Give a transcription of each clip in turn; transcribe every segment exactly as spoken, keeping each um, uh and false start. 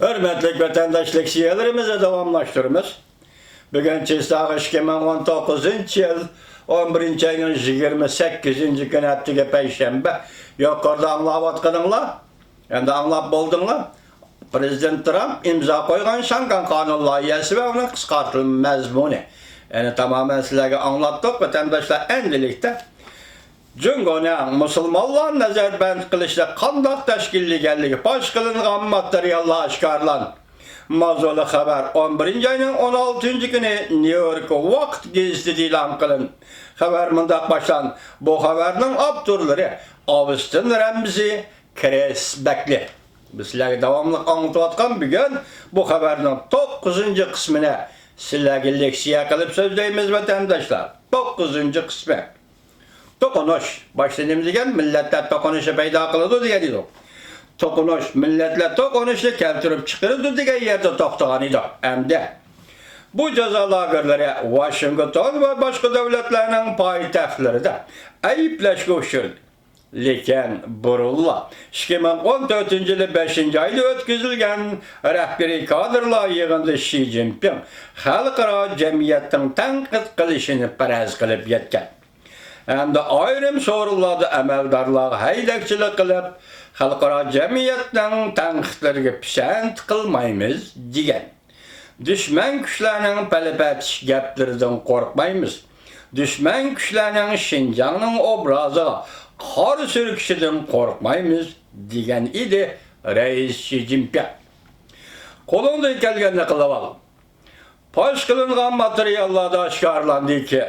ھۆرمەتلىك ۋەتەنداش، لېكسىيەلىرىمىزنى داۋاملاشتۇرىمىز. بۈگۈن چىسلاغا ئىككى مىڭ ئون توققۇزىنچى يىل ئون بىرىنچى ئاينىڭ يىگىرمە سەككىزىنچى كۈنى، ھەپتىگە پەيشەنبە. يۇقىرىدا ئاڭلاۋاتقىنىڭلار، ئەمدى ئاڭلاپ بولدۇڭلار. پىرېزىدېنت ترامپ ئىمزا قويغان شاڭگان قانۇن لايىھەسى ۋە ئۇنىڭ قىسقارتىلما مەزمۇنى. يەنى تامامەن سىلەرگە ئاڭلاتتۇق، ۋەتەنداشلار، ئەمدىلىكتە جۇڭگونىڭ مۇسۇلمانلارنى نەزەربەند قىلىشنى قانداق تەشكىللىگەنلىكى پاش قىلىنغان ماتېرىياللار ئاشكارىلاندى. ماۋزۇلۇق خەۋەر ئون بىرىنچى ئاينىڭ ئون ئالتىنچى كۈنى نيۇ يورك ۋاقىت گېزىتىدە ئېلان قىلىندى. خەۋەر مۇنداق باشلاندى. بۇ خەۋەرنىڭ ئاپتورلىرى ئاۋستىن رەمزى، كرىس بەكلى. بىز سىلەرگە داۋاملىق ئاڭلىتىۋاتقان بۈگۈن بۇ خەۋەرنىڭ توققۇزىنچى قىسمىنى سىلەرگە لېكسىيە قىلىپ سۆزلەيمىز، ۋەتەنداشلار. توققۇزىنچى قىسمى. توقۇنۇش. باشتا نېمە دېگەن؟ مىللەتلەر توقۇنۇشى پەيدا قىلىدۇ دېگەن ئىدۇق. توقۇنۇش، مىللەتلەر توقۇنۇشىنى كەلتۈرۈپ چىقىرىدۇ دېگەن يەردە توختىغان ئىدۇق. ئەمدى بۇ جازا لاگېرلىرى ۋاشىنگتون ۋە باشقا دۆلەتلەرنىڭ پايتەختلىرىدە ئەيىبلەشكە ئۇچرىدى. لېكىن بۇرۇنلا ئىككى مىڭ ئون تۆتىنچى يىلى بەشىنچى ئايدا ئۆتكۈزۈلگەن رەھبىرىي كادىرلار يىغىنىدا شى جىنپىڭ خەلقئارا جەمئىيەتنىڭ تەنقىد قىلىشىنى پەرەز قىلىپ يەتكەن ھەمدە ئايرىم سورۇنلاردا ئەمەلدارلارغا ھەيدەكچىلىك قىلىپ، خەلقئارا جەمئىيەتنىڭ تەنقىدلىرىگە پىسەنت قىلمايمىز، دېگەن. دۈشمەن كۈچلەرنىڭ پەلىپەتىش گەپلىرىدىن قورقمايمىز. دۈشمەن كۈچلەرنىڭ شىنجاڭنىڭ ئوبرازىغا قارا سۈركىشىدىن قورقمايمىز، دېگەن ئىدى رەئىس شى جىنپىڭ. قولۇڭدىن كەلگەننى قىلىۋال. پاش قىلىنغان ماتېرىياللاردا ئاشكارىلاندىكى،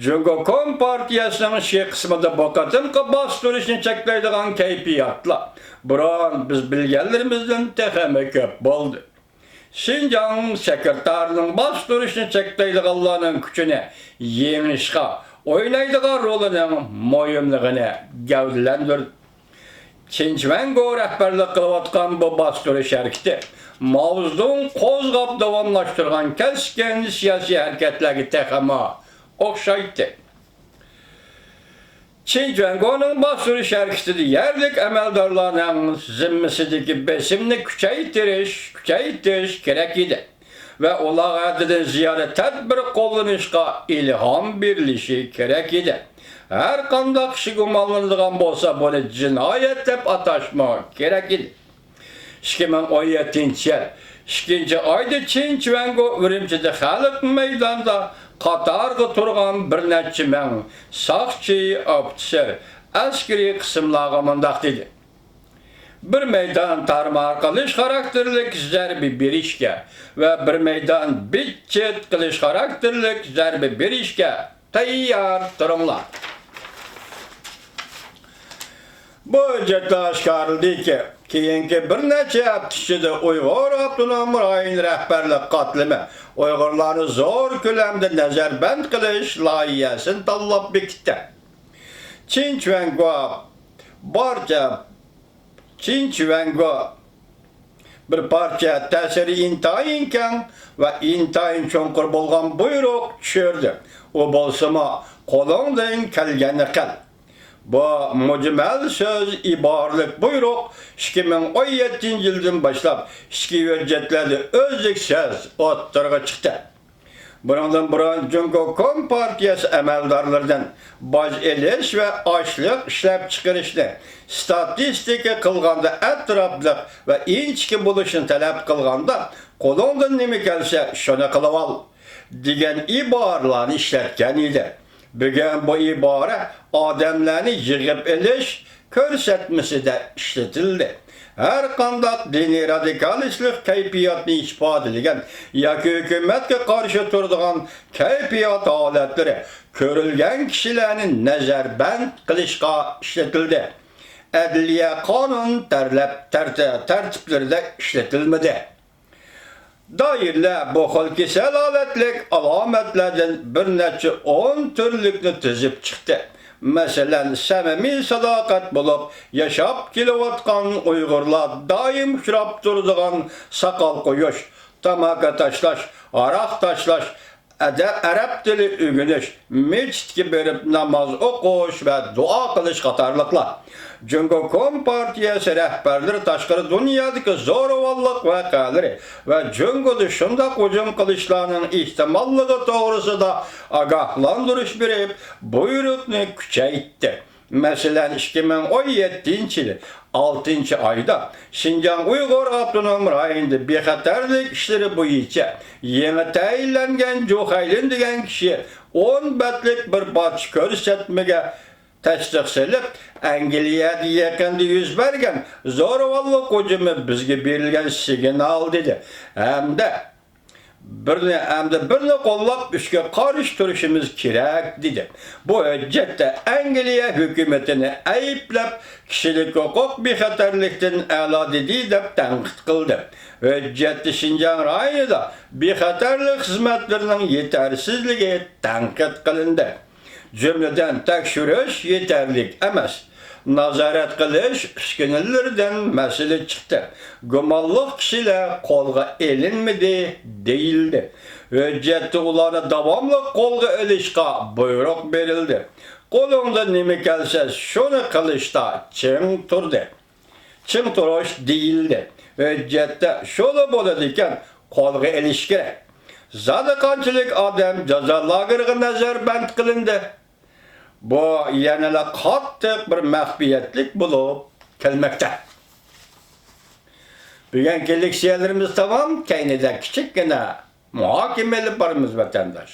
جۇڭگو كومپارتىيەسىنىڭ ئىچكى قىسمىدا بۇ قېتىمقى باستۇرۇشنى چەكلەيدىغان كەيپىياتلار بۇرۇن بىز بىلگەنلىرىمىزدىن تېخىمۇ كۆپ بولدى. شىنجاڭ سېكرېتارىنىڭ باستۇرۇشنى چەكلەيدىغانلارنىڭ كۈچىنى يېڭىشقا ئوينايدىغان رولىنىڭ مۇھىملىقىنى گەۋدىلەندۈردى. چىن چۈەنگو رەھبەرلىك قىلىۋاتقان بۇ باستۇرۇش ھەرىكىتى ماۋزېدۇڭ قوزغاپ داۋاملاشتۇرغان كەسكىن سىياسىي ھەرىكەتلەرگە تېخىمۇ ئوخشايتتى. چىن جۈەنگونىڭ باستۇرۇش ھەرىكىتىدە يەرلىك ئەمەلدارلارنىڭ زىممىسىدىكى بېسىمنى كۈچەيتىرىش، كۈچەيتىش كېرەك ئىدى ۋە ئۇلارغا ھەددىدىن زىيادە تەدبىر قوللىنىشقا ئىلھام بېرىلىشى كېرەك ئىدى. ھەر قانداق كىشى گۇمانلىنىدىغان بولسا، بۇنى جىنايەت دەپ ئاتاشمۇ كېرەك ئىدى. ئىككى مىڭ ئون يەتتىنچى يىل ئىككىنچى ئايدا چىن چۈەنگو ئۈرۈمچىدە خەلق مەيدانىدا قاتارغا تۇرغان بىر نەچچە مىڭ ساقچى، ئوفىتسېر، ئەسكىرىي قىسىملارغا مۇنداق دېدى: بىر مەيدان تارمار قىلىش خاراكتېرلىك زەربە بېرىشكە ۋە بىر مەيدان بىت-چىت قىلىش خاراكتېرلىك زەربە بېرىشكە تەييار تۇرۇڭلار. بۇ ھۆججەتلەر ئاشكارىلىدىكى، كېيىنكى بىر نەچچە ھەپتە ئىچىدە ئۇيغۇر ئاپتونوم رايون رەھبەرلىك قاتلىمى ئۇيغۇرلارنى زور كۆلەمدە نەزەربەند قىلىش لايىھەسىنى تاللاپ بېكىتتى. چىن چۈەنگو بارچە چىن چۈەنگو بىر پارچە تەسىرى ئىنتايىن كەڭ ۋە ئىنتايىن چوڭقۇر بولغان بۇيرۇق چۈشۈردى. ئۇ بولسىمۇ، قولۇڭدىن كەلگەننى قىل. بۇ مۇجمەل سۆز ئىبارىلىك بۇيرۇق ئىككى مىڭ ئون يەتتىنچى يىلدىن باشلاپ ئىچكى ھۆججەتلەردە ئۈزلۈكسىز ئوتتۇرىغا چىقتى. بۇنىڭدىن بۇرۇن جۇڭگو كومپارتىيەسى ئەمەلدارلىرىدىن باج ئېلىش ۋە ئاشلىق ئىشلەپچىقىرىشنى ستاتىستىكا قىلغاندا ئەتراپلىق ۋە ئىنچىكە بولۇشنى تەلەپ قىلغاندا، «قولۇڭدىن نېمە كەلسە، شۇنى قىلىۋال» دېگەن ئىبارىلەرنى ئىشلەتكەن ئىدى. بۈگۈن بۇ ئىبارە ئادەملەرنى يىغىپ ئېلىش كۆرسەتمىسىدە ئىشلىتىلدى. ھەر قانداق دىنىي رادىكالىستلىق كەيپىياتنى ئىپادىلىگەن ياكى ھۆكۈمەتكە قارشى تۇرىدىغان كەيپىيات ھالەتلىرى كۆرۈلگەن كىشىلەرنى نەزەربەند قىلىشقا ئىشلىتىلدى. ئەدلىيە، قانۇن تەرلەپ، تەرتىپ، تەرتىپلىرىدە ئىشلىتىلمىدى. دائىرىلەر بۇ خىل كېسەل ھالەتلىك ئالامەتلەردىن بىر نەچچە ئون تۈرلۈكنى تىزىپ چىقتى. مەسىلەن، سەمىمىي ساداقەت بولۇپ ياشاپ كېلىۋاتقان ئۇيغۇرلار دائىم ئۇچراپ تۇرىدىغان ساقال قويۇش، تاماكا تاشلاش، ھاراق تاشلاش، ئەدە-، ئەرەب تىلى ئۆگىنىش، مەسچىتكە بېرىپ ناماز ئوقۇش ۋە دۇئا قىلىش قاتارلىقلار. جۇڭگو كومپارتىيەسى رەھبەرلىرى تاشقىرى دۇنيادىكى زورىۋانلىق ۋەقەلىرى ۋە جۇڭگودا شۇنداق ھۇجۇم قىلىشلارنىڭ ئېھتىماللىقى توغرىسىدا ئاگاھلاندۇرۇش بېرىپ، بۇيرۇقنى كۈچەيتتى. مەسىلەن، ئىككى مىڭ ئون يەتتىنچى يىلى ئالتىنچى ئايدا شىنجاڭ ئۇيغۇر ئاپتونوم رايونىدا بىخەتەرلىك ئىشلىرى بويىچە يېڭى تەيىنلەنگەن جۇ خەيلىن دېگەن كىشى ئون بەتلىك بىر پارچە كۆرسەتمىگە تەستىق سېلىپ، ئەنگلىيەدە يېقىندا يۈز بەرگەن زورىۋانلىق ھۇجۇمى بىزگە بېرىلگەن سىگنال، دېدى. ھەمدە بىرنى، ئەمدى بىرنى قوللاپ، ئۈچكە قارشى تۇرۇشىمىز كېرەك، دېدى. بۇ ھۆججەتتە ئەنگلىيە ھۆكۈمىتىنى ئەيىبلەپ، كىشىلىك ھوقۇق بىخەتەرلىكتىن ئەلا، دېدى، دەپ تەنقىد قىلدى. ھۆججەتتە شىنجاڭ رايونىدا بىخەتەرلىك خىزمەتلىرىنىڭ يېتەرسىزلىكى تەنقىد قىلىندى. جۈملىدىن، تەكشۈرۈش يېتەرلىك ئەمەس، نازارەت قىلىش ئۈسكۈنىلىرىدىن مەسىلە چىقتى، گۇمانلىق كىشىلەر قولغا ئېلىنمىدى، دېيىلدى. ھۆججەتتە ئۇلارنى داۋاملىق قولغا ئېلىشقا بۇيرۇق بېرىلدى. قولۇڭدا نېمە كەلسە، شۇنى قىلىشتا چىڭ تۇردى. چىڭ تۇرۇش دېيىلدى. ھۆججەتتە شۇلا بولىدىكەن، قولغا ئېلىش كېرەك. زادى قانچىلىك ئادەم جازا لاگېرىغا نەزەربەند قىلىندى؟ بۇ يەنىلا قاتتىق بىر مەخپىيەتلىك بولۇپ كەلمەكتە. بۈگۈنكى لېكسىيەلىرىمىز تامام، كەينىدە كىچىككىنە مۇھاكىمە ئېلىپ بارىمىز، ۋەتەنداش.